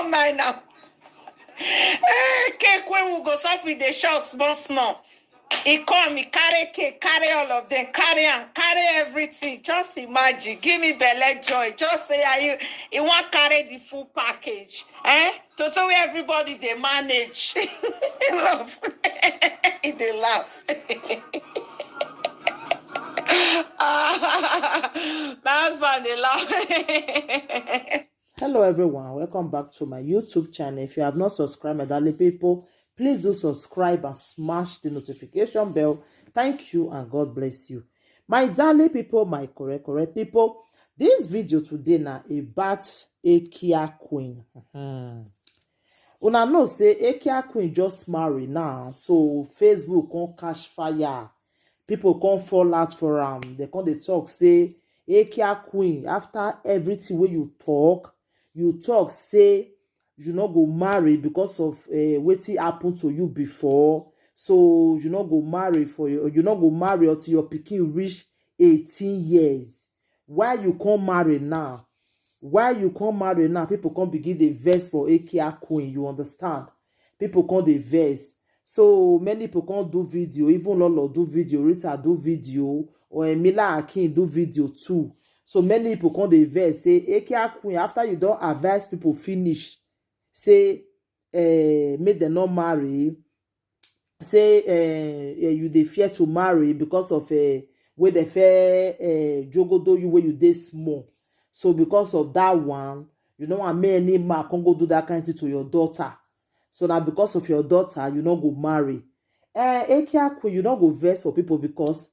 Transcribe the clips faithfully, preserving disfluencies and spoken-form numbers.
Mind now. Eh, cake wey we go serve with the shop small small. He come, he carry cake, carry all of them, carry am, carry everything. Just imagine, give me belle joy. Just say, are you? He wan carry the full package. Eh? Toto wey everybody dey manage. Love. He dey laugh. Ah, my husband dey laugh. Hello everyone, welcome back to my YouTube channel. If you have not subscribed, my darling people, please do subscribe and smash the notification bell. Thank you and God bless you. My darling people, my correct, correct people, this video today na about Akia Queen. Mhm. Una know say Akia Queen just marry now, so Facebook come catch fire. People come fall out for am. They come dey talk say, Akia Queen, after everything wey you talk, you talk say you no go marry because of uh, wetin happen to you before. So you no go marry for your, you no go marry until your pikin reach eighteen years. Why you come marry now? Why you come marry now? People come begin dey vex for Akia Queen, you understand? People come dey vex. So many people come do video, even Lolo do video, Rita do video, or Emila Akin do video too. So many people come dey vex say, Akia Queen, after you don advise people finish, say uh, make dem no marry, say uh, you dey fear to marry because of uh, wey dem fear uh, jogodo you wey you dey small. So because of that one, you know, and make any man come go do that kind thing to your daughter. So now because of your daughter, you no go marry. Uh, Akia Queen, you no go vex for people because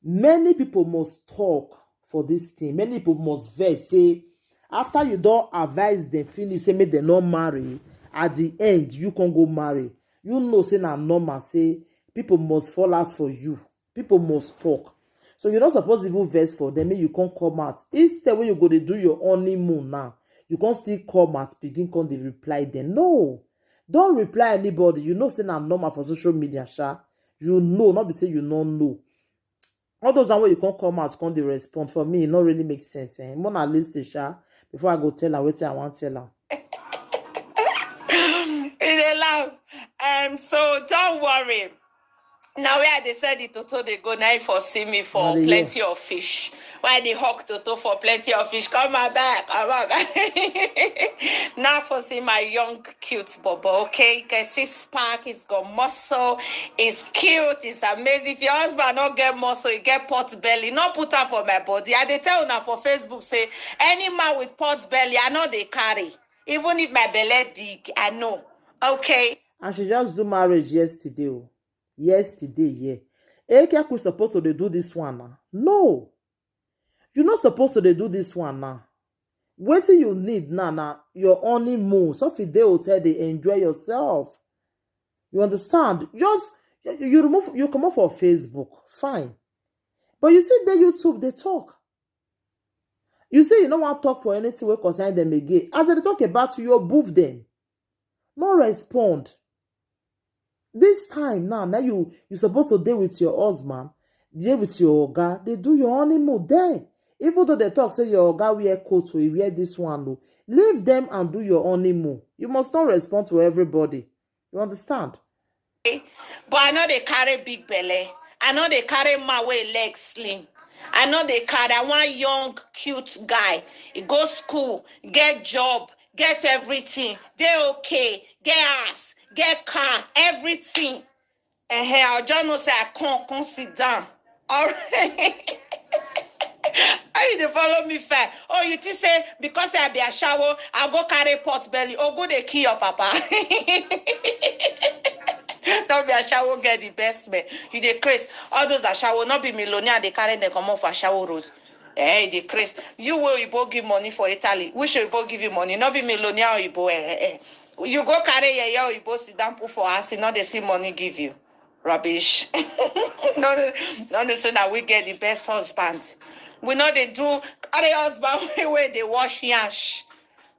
many people must talk for this thing. Many people must vex say after you don advise them finish, say make dem no marry, at the end you come go marry. You know say na normal say people must fall out for you. People must talk. So you no suppose even vex for them, make you come come out. Instead, when you go dey do your honeymoon now, you come still come out, begin come dey reply them. No, don't reply anybody. You know say na normal for social media, sha. You know, not be say you no know. All those one wey you come come out come dey respond, for me, e no really make sense. Eh? Mona list, sha, before I go tell am wetin I wan tell am. He dey laugh. Um, so don't worry. Now where I dey sell the toto dey go, now you for see me for Na dey plenty of fish. Why the hawk toto for plenty of fish? Come my back, come my back. Now for see my young cute bobo, okay? You can see spark, he's got muscle, he's cute, he's amazing. If your husband no get muscle, he get pot belly, no put am for my body. I dey tell una for Facebook say any man with pot belly, I no dey carry. Even if my belly big, I know. Okay. And she just do marriage yesterday. Oh. Yesterday, yeah. Akia Queen supposed to dey do this one now. No. You not supposed to dey do this one now. Wetin you need now na your honeymoon. So if you dey hotel, dey enjoy yourself. You understand? Just you, you remove, you come off of Facebook. Fine. But you see the YouTube, they talk. You say you no wan talk for anything wey concern them again. As they talk about you, you boof them. No respond. This time now, now you you supposed to dey with your husband, dey with your oga, dey do your honeymoon there. Even though they talk say your oga wear coat, or he wear this one, oh, leave them and do your honeymoon. You must not respond to everybody. You understand? But I no dey carry big belly. I no dey carry man wey leg slim. I no dey carry. I want young, cute guy. He go school, get job, get everything. Dey okay, get ass, get car, everything. Eh, I just know say I come, come sit down. All right. How you dey follow me fair? Oh, you think say because I be ashawo, I go carry pot belly. Oh, go dey kill your papa. Don't be ashawo get the best man. You dey craze. All those ashawo, not be millionaire, they carry them come off ashawo road. Eh, you dey craze. You wey Oyibo give money for Italy. Which Oyibo give you money? Not be millionaire Oyibo. Eh, eh, eh. You go carry yeye Oyibo, sit down, put for house, you know they see money give you. Rubbish. No, no, no, say that we get the best husband. We know they do carry husband wey, wey they wash yash.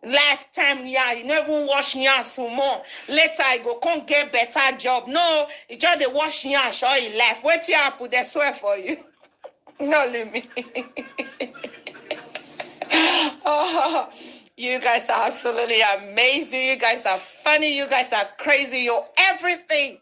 Lifetime, yeah, you never wash yash some more. Later, I go come get better job. No, you just dey wash yash all your life. Wetin happen? They swear for you. No, leave me. Oh, You guys are absolutely amazing. You guys are funny. You guys are crazy. You're everything.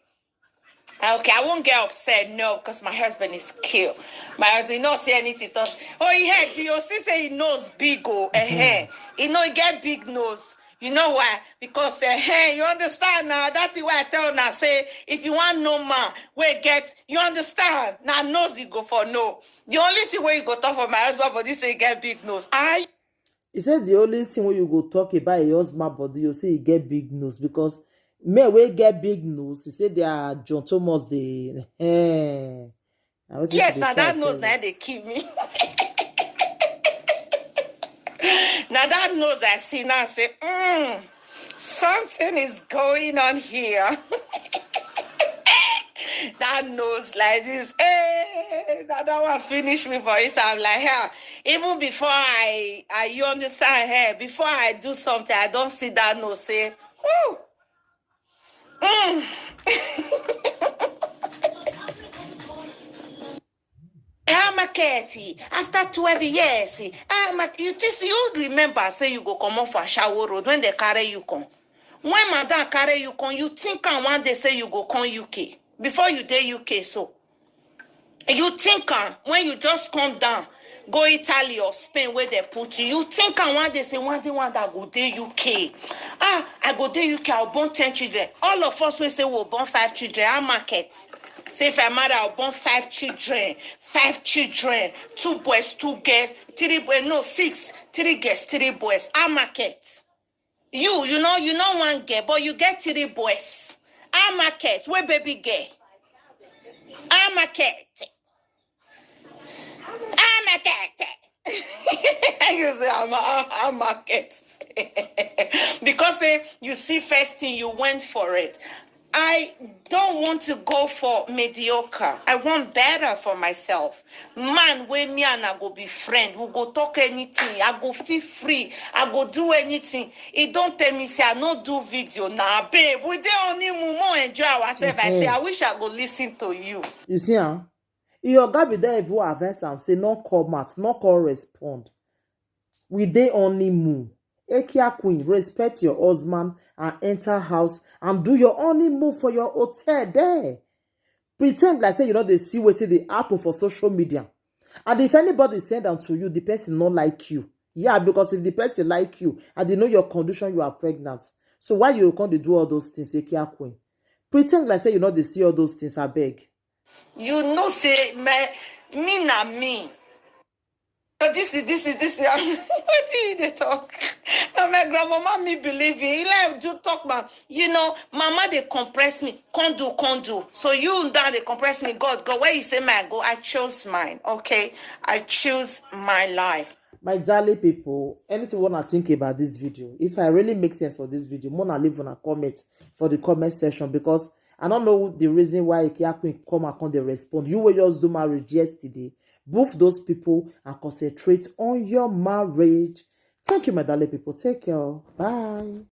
Okay, I won't get upset, no, because my husband is cute. My husband no say anything. Talk. Oh, he head. You see, say he nose big. Oh, uh-huh. He no get big nose. You know why? Because uh, you understand now. That's why I tell now. Say if you want no man, we get. You understand? Now nose you go for no. The only thing where you go talk for my husband, but this say he get big nose. I He said the only thing wey you go talk about your husband body, you say he get big nose because men wey get big nose, he say they are John Thomas. They eh. Na wetin she yes, dey now try that nose tell now us. They kill me. Now that nose I see now I say, mm, something is going on here. That nose like this, hey, that, that one finish me for it. I'm like, hell. Even before I, I, you understand, hey, before I do something, I don't see that nose say, whoo. Mm. How market after twelve years? How ma- you think you remember say you go comot for Ashawo Road when they carry you come? When madam carry you come, you think am one day say you go come U K before you dey U K so. You think am when you just come down, go Italy or Spain where they put you. You think am one day say one day one day I go dey U K. Ah, I go dey U K, I'll born ten children. All of us will say we'll born five children. Our market. Say if I marry, I'll born five children. Five children. Two boys, two girls, three boys, no, six, three girls, three boys. Our market. You, you know, you know one girl, but you get three boys. Our market, where baby girl? Our market. Our market. You say I'm a, I'm market. Because say you see first thing, you went for it. I don't want to go for mediocre. I want better for myself. Man, where me and I go be friend. We go talk anything. I go feel free. I go do anything. He don't tell me say I no do video now, babe. We dey honeymoon, more enjoy ourselves. I say I wish I go listen to you. You see, huh? Your oga be there if you advise am say no come out, no call respond. We dey honeymoon. Ekia Queen, respect your husband and enter house and do your honeymoon for your hotel there. Pretend like say you know they see wetin dey happen for social media. And if anybody send them to you, the person not like you. Yeah, because if the person like you and they know your condition, you are pregnant. So why you can't do all those things, Ekia Queen? Pretend like say you know they see all those things, I beg. You know say my me na me. But this is this is this is what you dey talk. Now my grandmama me believe in. He like do talk man. You know, mama they compress me. Can't do, can't do. So you down they compress me. God, God, where you say my go? I chose mine. Okay, I choose my life. My darling people, anything wanna think about this video? If I really make sense for this video, wanna leave on a comment for the comment section because I don't know the reason why Ekia Queen come and come they respond. You will just do marriage yesterday. Boof those people and concentrate on your marriage. Thank you, my darling people. Take care. Bye.